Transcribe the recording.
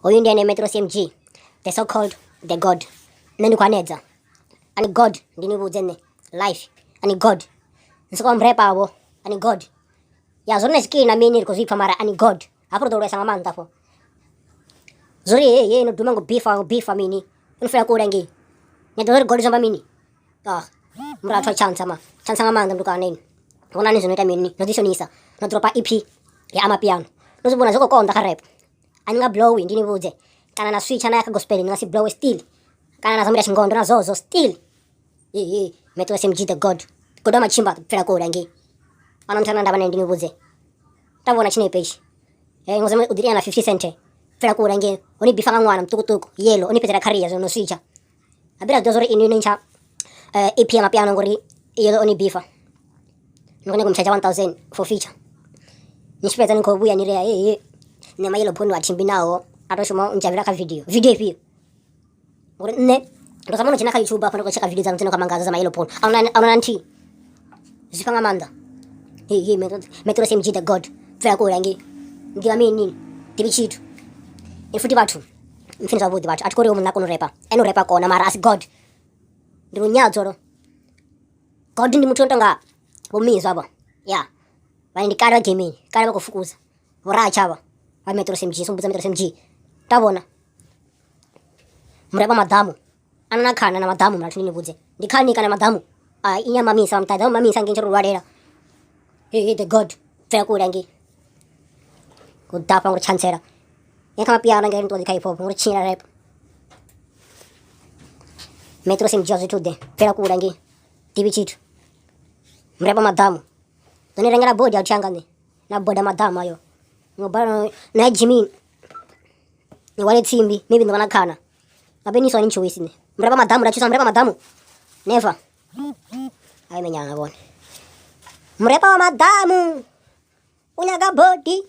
Hoyu ndi ene Metro CMG, the so called the god. Nṋe ndi khou hanedza. Ani god ndi ni vhudze nṋe life. Ani god. Ni soko mrepa vho. Ani god. Ya zwo na tshikili na mini ri khou zwi pfa mara ani god. Hafho ri ḓo lwesa nga maanḓa hafho. Zwori hey hey no duma ngo bifa ngo bifa mini. No fela kule ngei. Ni ḓo ri god zwi amba mini? Ah, murathu a chance ma. Chance nga maanḓa mndu kana ini. Vhonani zwino ita mini? No ḓi shonisa. No dropa EP ya amapiano. No zwi vhona zwi khou konḓa kha rap. A ni nga blowi ndi ni vhudze. Kana na switcha na ya kha gospel ni nga si blowe still. Kana na zambula tshingondo na zozo still. Hey hey, Metro SMG the god. God wa matshimba pfela kule ngei. Ana muthu ane ndavha nae ndi ni vhudze. Ta vhona tshinepe itshi. Eh ngozama u ḓi na 50 cent. Pfela kule ngei. Oni bifa nga ṅwana muṱukuṱuku yellow oni fhedzela career zwino no switcha. Habe ra zwi ḓivha zwori inwi ni ntsha EP ya mapiano ngori yellow oni bifa. Ni khou nyaga u mutshadzha 1000 for feature. Ni tshi fhedza ni khou vhuya ni ri hey hey nṋe ma yellow bone a thimbi naho a to shuma u ndzhavhela kha video. Video ifhio? Ngori nṋe ndo zama no dzhena kha YouTube hafha ndi khou tsheka video dzaṋu dzine khou mangadza dza ma yellow bone. A huna na nthihi. Zwi pfa nga maanḓa. Hey hey Metro, Metro SMG the god. Pfela kule ngei. Ni ḓivha mini nini? Ḓivhi tshithu. Ni futhi vhathu mpfini zwavhuḓi vhathu a thi khou ri hoyu munna a kona u repa. Ene u repa kona mara a si god. Ndi lunyadzo lo. God ndi muthu ono tonga vho Mizwa avha. Ya. Vhane ndi kale vha gaming, kale vha khou fukuza. Vho Ratsha avha. Vha Metro SMG, songo mbudza Metro SMG. Ta vhona. Mureba maḓamu. Ana na khana na maḓamu mrathu ndi ni vhudze. Ndi khani kana maḓamu? A inya mamisa vha muṱaḓa mamisa ngei ri lwalela. Hey, hey, the god. Pfela kule ngei. Ku ḓafha ngori tshantsela. Ye kha mapiano ngei ri kha hip hop ngori tshinyela rap. Metro SMG zwithu ḓe. Pfela kule ngei. Ḓivhi tshithu. Mureba maḓamu. Ḓo ni rengela body ya u tshanga nṋe. Na boda maḓamu ayo. Ngo bala na Jimmy. Ni wale tsimbi, maybe ndo vha na khana. Ngabe ni swa ni ntshuwisi nṋe. Mureba maḓamu nda tshusa mureba maḓamu. Never. Ai menyana vhone. Mureba wa maḓamu. U nyaga body.